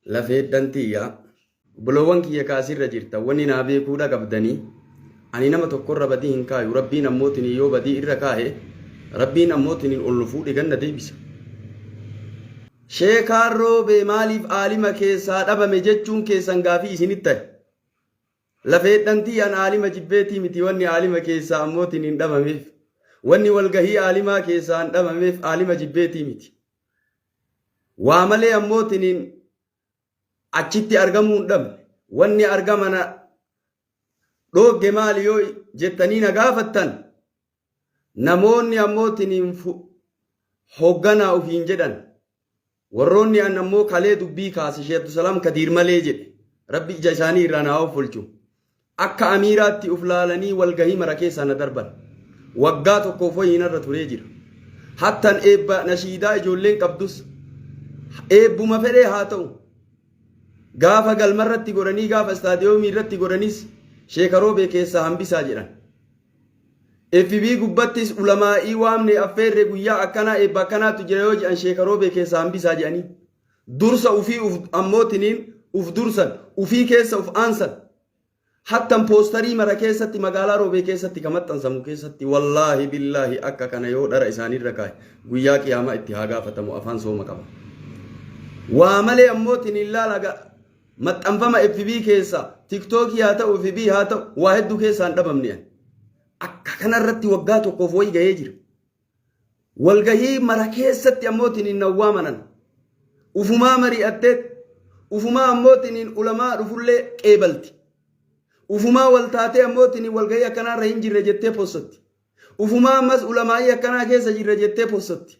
Lafeeddan tiyya, obboloowwan kiyya ka asirra jirtan wanni naa beekuudha qabdanii ani nama tokkorra badii hin kaayu, Rabbiin ammootinii yoo badii irra kaahe Rabbiin ammootiniin ol nu fuudhe ganna deebisa. Sheekaan Roobee maaliif aalima keessaa dhabame jechuun keessan gaafii isinitti tahe. Lafeedhan tiyya an aalima jibbeetii miti wanni aalima keessaa ammootiniin dhabameef. Wanni walgahii aalimaa keessaa an dhabameef aalima jibbeetii miti. Waa malee ammootiniin achitti argamuu hin dhabne. Wanni argama na dhoogge maali yoo jettanii na gaafattan, namoonni ammootiniin hogganaa ofiin jedhan warroonni an ammoo kalee dubbii kaase Sheekh Abdusalaam Kadiir malee jedhe, Rabbi ija isaanii irraa naa offolchu, akka amiiraatti uf laalanii walgahii mara keessaa na darban. Waggaa tokkoof wayii narra turee jira. Hattan eebba nashiidaa ijoolleen qabdus, eebbuma fedhee haa ta'u, gaafa galmarratti godhanii gaafa istaadiyoomii irratti godhanis Sheeka Roobee keessaa hambisaa jedhan. FB gubbattis ulamaa'ii waamne affeerre, guyyaa akkanaa eebba akkanaatu jira yoo jedhan Sheeka Roobee keessaa hambisaa jedhanii. Dursa ufii uf ammootiniin uf dursan, ufii keessa uf aansan. Hattan poostarii mara keessatti magaalaa Roobee keessatti ka maxxansamu keessatti, wallaahi billaahi, akka kana yoo dhara isaaniirra kaa'e guyyaa qiyaamaa itti haa gaafatamu, afaan sooma qaba. Waa malee ammootiin laala maxxanfama FB keessa, TikTokii haa ta'u, FB haa ta'u, waa hedduu keessaa hin dhabamne ani. Akka kanarratti waggaa tokkoof wayi gahee jira. Walgahii mara keessatti ammootiin hin waamanan. Ufumaa mari'atteet, ufumaa ammootiin ulamaa dhufullee qeebalti. Ufumaa wal taatee ammootiin walgahii akkanaarra hin jirre jettee possatti. Ufumaa ammas ulamaa'ii akkanaa keessa jirre jettee possatti.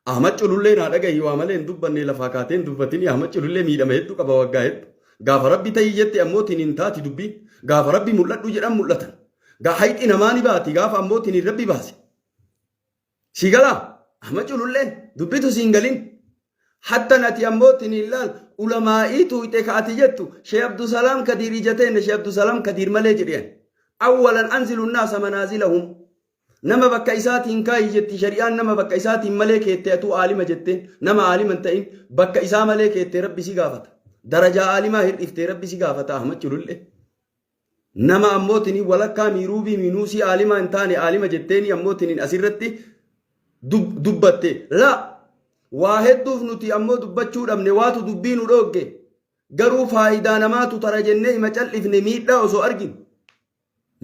Ahmad Culullee naa dhagahi, waa malee hin dubbanne, lafaa kaatee hin dubbatini. Ahmad Culullee miidhama hedduu qaba waggaa hedduu. Gaafa Rabbi ta'ii jette ammootiin hin taati dubbiin. Gaafa Rabbi mul'adhu jedhan mul'atan. Gaa hayxi namaa ni baati gaafa ammootiin hin Rabbi baase. Si galaa? Ahmad Cululleen dubbitu siin galin. Hattan ati ammootiin hin laal ulamaa'ii tuuyxe ka ati jettu Shee Abdusalaam Kadiir ija teenne Shee Abdusalaam Kadiir malee jedheen. Awwalan anzilu naasa manaazilahum. Nama bakka isaatiin kaayi jetti shari'aan, nama bakka isaatiin malee keette atuu aalima jetteen, nama aalima hin ta'in bakka isaa malee keette Rabbi si gaafata. Darajaa aalimaa hir'iftee Rabbi si gaafata, Ahmad Culullee. Nama ammootiin walakkaa miiruubii miinuusii aalimaa hin taane aalima jetteeni ammootiin asirratti dubbatte. Laa, waa hedduuf nuti ammoo dubbachuu dhabne, waatu dubbii nu dhoogge. Garuu faayidaa namaatu tara jennee ima cal'ifne miidhaa osoo arginu.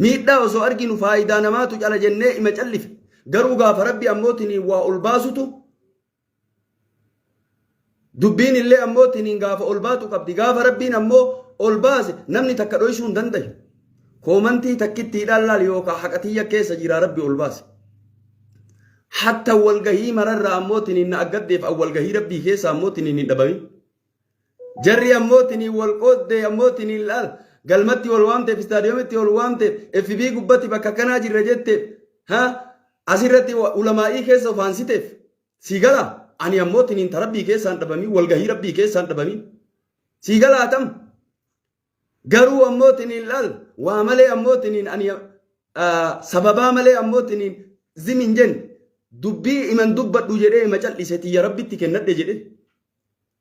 Miidhaa osoo arginu faayidaa namaatu cala jennee ima callifne. Garuu gaafa Rabbi ammootiin waa ol baasutu dubbiin illee ammootiin gaafa ol baatu qabdi. Gaafa Rabbiin ammoo ol baase namni takka dhoysuu hin dandayu. Koomantii takkittiidhaan laal yookaan haqatiyya keessa jira Rabbi ol baase. Hatta walgahii mararraa ammootiin na aggaddeef walgahii Rabbii keessa ammootiin hin dhabamin. Jarri ammootiin wal qooddee ammootiin laal galmatti wal waamteef, istaadiyoomitti wal waamteef, FB gubbatti bakka kanaa jirra jetteef, ha asirratti ulamaa'ii keessa of aansiteef, si gala, ani ammootiin ta Rabbii keessaan dhabamin, walgahii Rabbii keessaan dhabamin, si galaa tam. Garuu ammootiin laal waa malee ammootiin ani sababaa malee ammootiin zim hin jenne, dubbii iman dubbadhu jedhee ima cal'ise, tiyya Rabbitti kennadhe jedhe.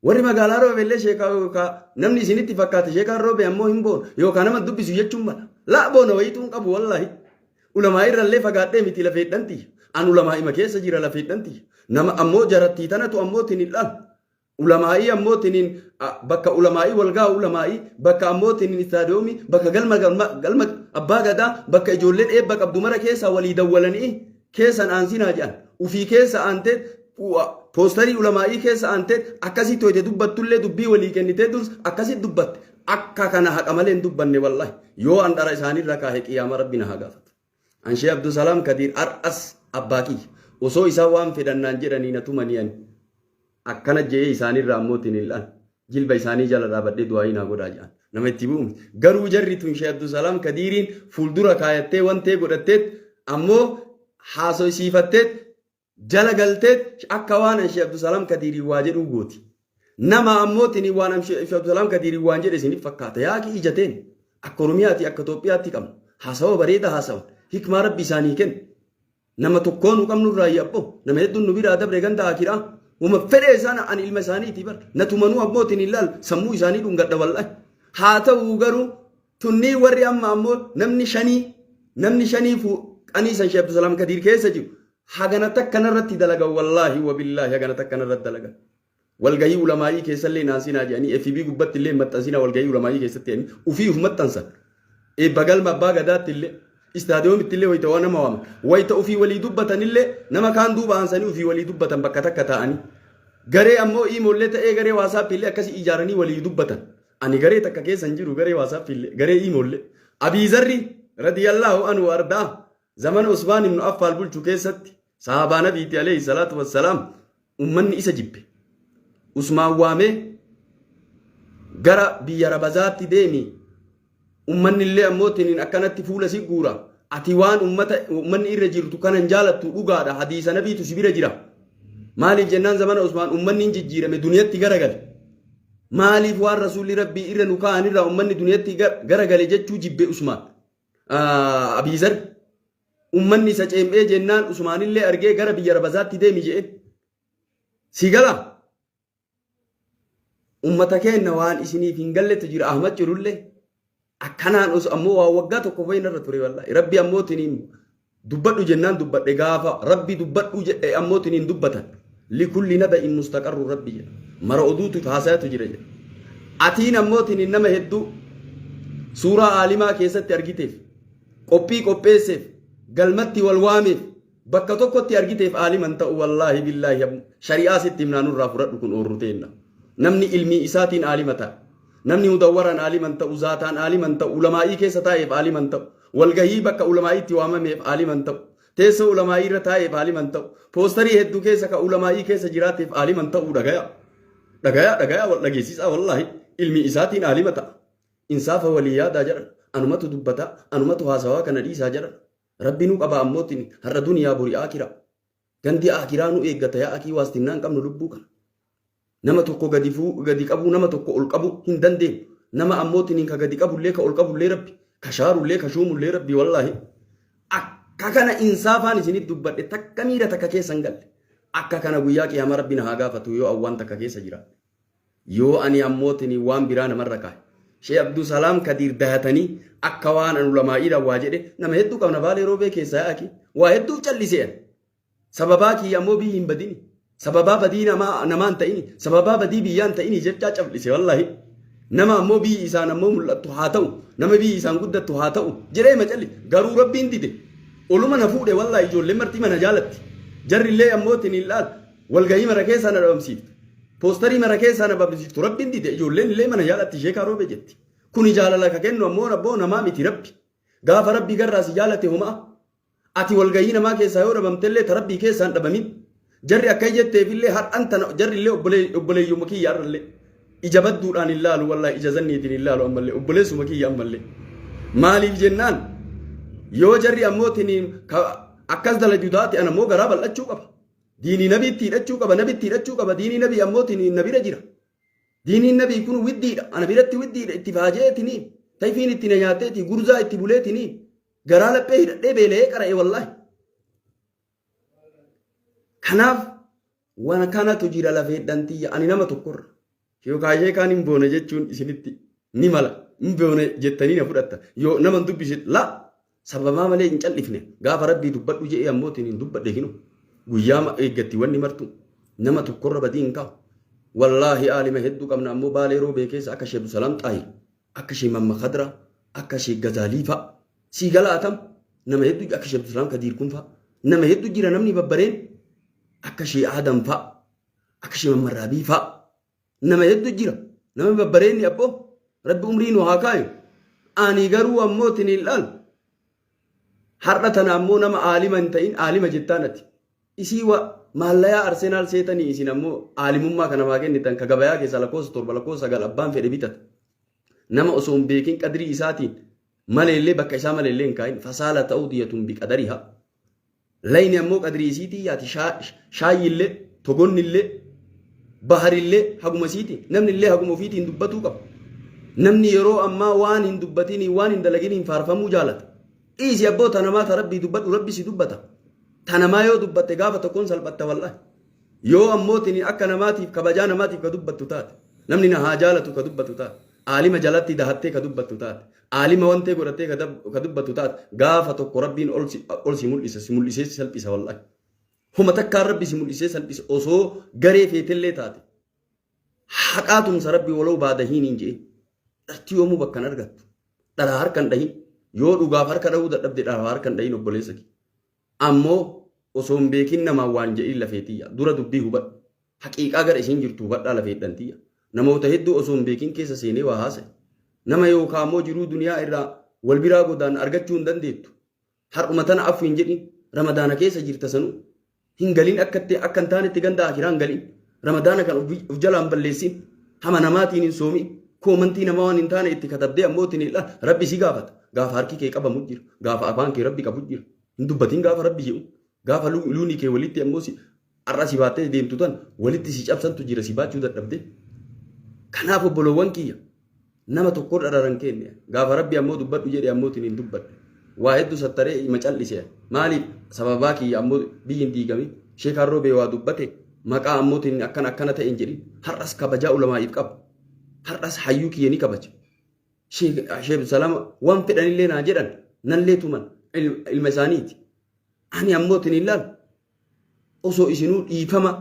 Warri magaalaa Roobee illee sheekaa yookaan namni isinitti fakkaate sheekaan Roobee ammoo hin boonu yookaan nama dubbisu jechuun mala. Laa, boona wayituu hin qabu wallaahi. Ulamaa irra illee fagaadhee miti lafeedhan tiyya. An ulamaa ima keessa jira lafeedhan tiyya. Nama ammoo jarattii tanatu ammoo tinin laal. Ulamaa'ii ammoo tinin bakka ulamaa'ii walgaa ulamaa'ii, bakka ammoo tinin istaadiyoomii, bakka galma galma abbaa gadaa, bakka ijoolleen eebba qabdu mara keessaa walii dawwalanii keessan aansinaa jedhan. Ufii keessa aantee poostarii ulamaa'ii keessa aantee akkasitti hoyte dubbattullee dubbii walii kennitee durs akkasitti dubbatte. Akka kana haqa malee hin dubbanne wallahi. Yoo an dhara isaaniirra kaahe qiyaama Rabbi na haa gaafatu. An Shee Abdusalaam Kadiir har'as abbaa kiyya. Osoo isaan waan fedhan naan jedhanii na tumanii ani akkana je'ee isaaniirraa ammoo ittiin hin dhaan. Jilba isaanii jala dhaabadhee du'aayii naa godhaa jedhan. Nama itti bu'u miti. Garuu jarri tun Shee Abdusalaam Kadiiriin fuuldura kaayattee wantee godhatteet ammoo haasoysiifatteet jala galteet akka waan an Shee Abdusalaam Kadiiriin waa jedhuu gooti. Nama ammoo tini waan an Shee Abdusalaam Kadiiriin waan jedhe isiniif fakkaata. Yaaqii ijateen akka Oromiyaati akka Itoophiyaatti qabna. Haasawa bareeda haasawan. Hikmaa Rabbi isaanii kenna. Nama tokkoo nu qabnu irraa abbo. Nama hedduun nu biraa dabre ganda akiraa. Uma fedhee isaan ani ilma isaaniiti bar. Na tumanuu abbootiin hin laal sammuu isaanii dhungadha wallahi. Haa ta'uu garuu tunnii warri amma ammoo namni shanii namni shanii qanii san Sheekh Abdusalaam Kadiir keessa jiru hagana takka narratti dalagan wallaahi wabillaahi hagana takka narratti dalagan. Walgahii ulamaa'ii keessallee naansinaa jedhanii FB gubbatti illee maxxansinaa walgahii ulamaa'ii keessatti jedhanii ufii uf maxxansan. Eebba galma abbaa gadaatti illee istaadiyoomitti illee wayita waan nama waaman. Wayita ufii walii dubbatan illee nama kaan duuba aansanii ufii walii dubbatan bakka takka taa'anii. Garee ammoo iimoollee ta'ee garee waasaappii illee akkasii ijaaranii walii dubbatan. Ani garee takka keessa hin jiru garee waasaappii illee garee iimoollee. Abiizarri radiyallahu anhu ardaa Zamana Usmaan ibnu Affaal bulchu keessatti sahaabaa nabiiti alayhi salaatu wassalaam ummanni isa jibbe. Usmaan waamee gara biyya Rabazaatti deemi ummanni illee ammoo tiniin akkanatti fuula si guura ati waan ummata ummanni irra jirtu kanan jaalattu dhugaadha hadiisa nabiitu si bira jira. Maaliif jennaan zamana Usmaan ummanni hin jijjiirame duniyatti garagale. Maaliif waan rasuulli rabbii irra nu kaa'an irraa ummanni duniyatti garagale jechuu jibbe Usmaan. Abiizar ummanni isa ceem'ee jennaan Usmaanillee argee gara biyya Rabazaatti deemi je'een. Si gala? Ummata keenna waan isiniif hin galletu jira Ahmad Culullee. Akkanaan os ammoo waan waggaa tokko fa'i narra ture wallaahi. Rabbi ammoo tiniin dubbadhu jennaan dubbadhe gaafa rabbi dubbadhu jedhe ammoo tiniin dubbatan. Likulli naba'in mustaqarru rabbi jedha. Mara oduutu haasayatu jira jedha. Atiin ammoo tiniin nama hedduu suuraa aalimaa keessatti argiteef qophii qopheesseef galmatti wal waameef bakka tokkotti argiteef aaliman ta'u wallaahi billaahi shari'aa sitti himnaa nurraa fudhadhu kun oorru teenna. Namni ilmii isaatiin aalima ta'a. Namni mudawwaraan aaliman ta'u zaataan aaliman ta'u ulamaa'ii keessa taa'eef aaliman ta'u walgahii bakka ulamaa'iitti waamameef aaliman ta'u teessoo ulamaa'ii irra taa'eef aaliman ta'u poostarii hedduu keessa ka ulamaa'ii keessa jiraateef aaliman ta'uu dhagaya. Dhagaya dhagaya wal dhageessisaa wallaahi ilmi isaatiin aalima ta'a. Insaafa walii yaadaa jedhan anumatu dubbataa anumatu haasawaa kana dhiisaa jedhan rabbi nu qaba ammootiin har'a duniyaa bori aakira. Gandi aakiraa nu eeggata yaa akii waastinnaa hin qabnu lubbuu kana. Nama tokko gadi fuu gadi qabuu nama tokko ol qabu hin dandeenyu. Nama ammootiin ka gadi qabullee ka ol qabullee rabbi ka shaarullee ka shuumullee rabbi wallaahi. Akka kana insaafaan isinitti dubbadhe takka miira takka keessa hin galle. Akka kana guyyaa qiyaamaa rabbi na haa gaafatu yoo awwaan takka keessa jiraadhe. Yoo ani ammootiin waan biraa namarra kaa'e. Shee Abdusalaam Kadiir dahatanii akka waan an ulamaa'iidhaan waa jedhe nama hedduu qabna Baalee Roobee keessaa yaa akii. Waa hedduuf callisee ani. Sababaa kiyya ammoo biyyi hin badini. Sababaa badii namaa namaa hin ta'ini. Sababaa badii biyyaa hin ta'ini jechaa callise wallaahi. Nama ammoo biyyi isaan ammoo mul'attu haa ta'u. Nama biyyi isaan guddattu haa ta'u. Jedhee ma calli. Garuu rabbiin dide. Oluma na fuudhe wallaahi ijoolleen marti mana jaalatti. Jarrillee ammoo tiniin laal walgahii mara keessaa na dhabamsiiftu. Poostarii mara keessaa na dhabamsiiftu. Rabbiin dide ijoolleen illee mana jaalatti ishee kaaroobe jetti. Kuni jaalala ka kennu ammoo abboo namaa miti rabbi. Gaafa rabbi garraa si jaalate homaa. Ati walgahii namaa keessaa yoo dhabamtellee ta rabbii keessaa hin dhabamin. Jarri akka jetteefillee har'an tana jarrillee obboleeyyuma kiyya har'allee. Ija badduudhaan hin laalu wallahi ija zanniitiin hin laalu ammallee obboleessuma kiyya ammallee. Maaliif jennaan yoo jarri ammoo tiniin akkas dalaju taate an ammoo garaa bal'achuu qaba. Diinii nabiitti hidhachuu qaba nabitti hidhachuu qaba diinii nabii ammoo tiniin na bira jira. Diiniin nabii kun widdiidha ana biratti widdiidha itti faajeetiniin tayfiin itti na nyaatteeti gurzaa itti buleetiniin Garaa laphee hidhadhee beela'ee qara'e wallaahi. Kanaaf waan kanatu jira lafeedhaan tiyya ani nama tokkorra. Yookaan ishee kaan hin boone jechuun isinitti ni mala. Hin boone jettanii na fudhatta. Yoo nama hin dubbise la sababaa malee hin callifne gaafa rabbii dubbadhu jedhee ammoo hin dubbadhe kinu. Guyyaa eeggatti wanni martu nama tokkorra badii hin kaa'u. Wallaahi aalima hedduu qabna ammoo baalee roobee keessa akka Sheek Salaam Xaahir akka Sheek Mamma Khadra akka Sheek Gazaalii fa'a sii gala atam nama hedduu akka Sheek Abdusalaam Kadiir kun fa'a nama hedduu jira namni babbareen akka Sheek Adam fa'a akka Sheek Mamma Raabii fa'a nama hedduu jira nama babbareenni abboo rabbi umrii nu haa kaayu ani garuu ammoo tiniin laal har'a tana ammoo nama aalima hin ta'in aalima jettaan ati Isii wa maallayaa Arsenaal seetanii isin ammoo aalimummaa ka namaa kennitan ka gabayaa keessaa lakkoofsa 7 lakkoofsa 9 abbaan fedhe bitata. Nama osoo hin beekin qadrii isaatiin maleellee bakka isaa maleellee hin kaa'in fasaala ta'uu diyatun biqadariha. Layni ammoo qadrii isiitii yaati shaayyillee togonnillee baharillee haguma isiitiin namnillee haguma ofiitiin dubbatuu qaba. Namni yeroo ammaa waan hin dubbatiniin waan hin dalaginiin faarfamuu jaalata. Dhiisi abboo ta namaa ta rabbii dubbadhu rabbi si dubbata. Ta namaa yoo dubbatte gaafa tokkoon salphatta wallahi. Yoo ammoo tini akka namaatiif kabajaa namaatiif ka dubbattu taate, namni na haa jaalatu ka dubbattu taate, aalima jalatti dahattee ka dubbattu taate, aalima wantee godhattee ka dubbattu taate, gaafa tokko Rabbiin ol si ol si mul'isa, si mul'isee si salphisa wallahi. Homa takkaan Rabbi si mul'isee salphisa osoo garee feetellee taate. Haqaa tumsa Rabbi walow baada hiiniin je'e. Dharti yoomuu bakka hin argattu. Dharaa harka hin dhahin. Yoo dhugaaf harka dhahuu dadhabde dharaa harka hin dhahin obboleessa kee. Ammoo osoo hin beekin namaan waan jedhin lafee tiyya. Dura dubbii hubadhu. Haqiiqaa gara isiin jirtu hubadhaa lafeedhan tiyya. Namoota hedduu osoo hin beekin keessa seenee waa haasa'e. Nama yookaa ammoo jiruu duniyaa irraa wal biraa godaan argachuu hin dandeettu. Har'uma tana affu hin jedhin. Ramadaana keessa jirta sanuu. Hin galin akka itti akka hin taanetti ganda akiraa hin galin. Ramadaana kan of jalaa hin balleessin. Hama namaatiin hin soomin. Koomantii namaa waan hin taane itti katabdee ammoo ittiin hin Rabbi si gaafata. Gaafa harki kee qabamu jira. Gaafa afaan kee Rabbi qabu jira. Hin dubbatin gaafa Rabbi jedhu. Gaafa luuni kee walitti ammoo si har'a si baattee deemtu tan walitti si cabsantu jira si baachuu dadhabdee. Kanaaf obboloowwan kiyya nama tokko dhararan kenne gaafa Rabbi ammoo dubbadhu jedhe ammoo hin dubbadhe. Waa hedduu sattaree ima cal'ise. Maaliif sababaa kiyya ammoo biyyi hin diigamin. Sheek Harroobee waa dubbate maqaa ammoo akkana akkana ta'e hin jedhin. Har'as kabajaa ulamaa'iif qaba. Har'as hayyuu kiyya ni kabaja. Sheek Salama waan fedhanillee naa jedhan nallee tuman ilma isaaniiti. Ani ammoo tin ilaal osoo isinuu dhiifama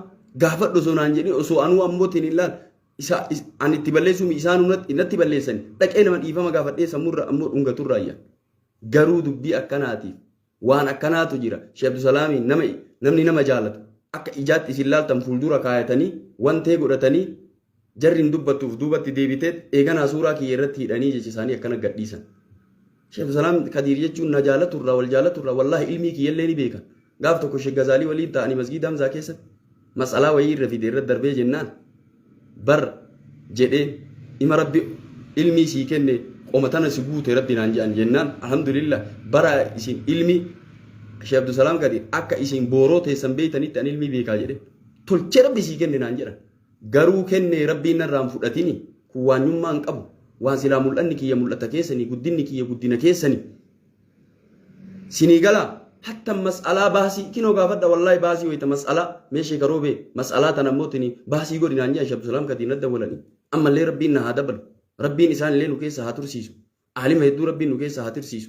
gaafadhu osoo naan jedhin osoo anuu ammoo tin ilaal isa ani itti balleessuu isaanuu natti balleessani dhaqee nama dhiifama gaafadhee sammuurra ammoo dhungaturraa iyya. Garuu dubbii akkanaatiif waan akkanaatu jira. Sheek Abdusalaamiin nama namni nama jaalatu akka ijaatti isin laaltan fuuldura kaayatanii wantee godhatanii jarri hin dubbattuuf duubatti deebiteet eeganaa suuraa kiyya irratti hidhanii jecha isaanii akkana gadhiisan. Sheekh Abdusalaam Kadiir jechuun na jaalaturraa wal jaalaturraa wallaahi ilmii kiyyallee ni beekan. Gaaf tokko Sheekh Gazaalii waliin ta'anii masgiida Hamzaa keessatti mas'alaa wayii irra fide irra darbee jennaan bar jedhee ima rabbi ilmii sii kenne qoma tana si guute rabbi naan jedhan jennaan alhamdulillah bara isin ilmi Sheekh Abdusalaam Kadiir akka isin booroo teessan beeytanitti an ilmii beekaa jedhe tolchee rabbi sii kenne naan jedhan. Garuu kennee Rabbiin narraa hin fudhatini, kun waanyummaa hin qabu, waan silaa mul'anni kiyya mul'ata keessanii, guddinni kiyya guddina keessani. Sinii galaa? Hatta mas'alaa baasii, kinoo gaafadha wallaahi baasii wayita mas'alaa, mee sheeka roobee mas'alaa tana immoo tini baasii godhi naan jedhan Sheekh Abdusalaam Kadiir na dawwalanii. Ammallee Rabbiin na haa dabalu. Rabbiin isaan illee nu keessa haa tursiisu. Aalima hedduu Rabbiin nu keessa haa tursiisu.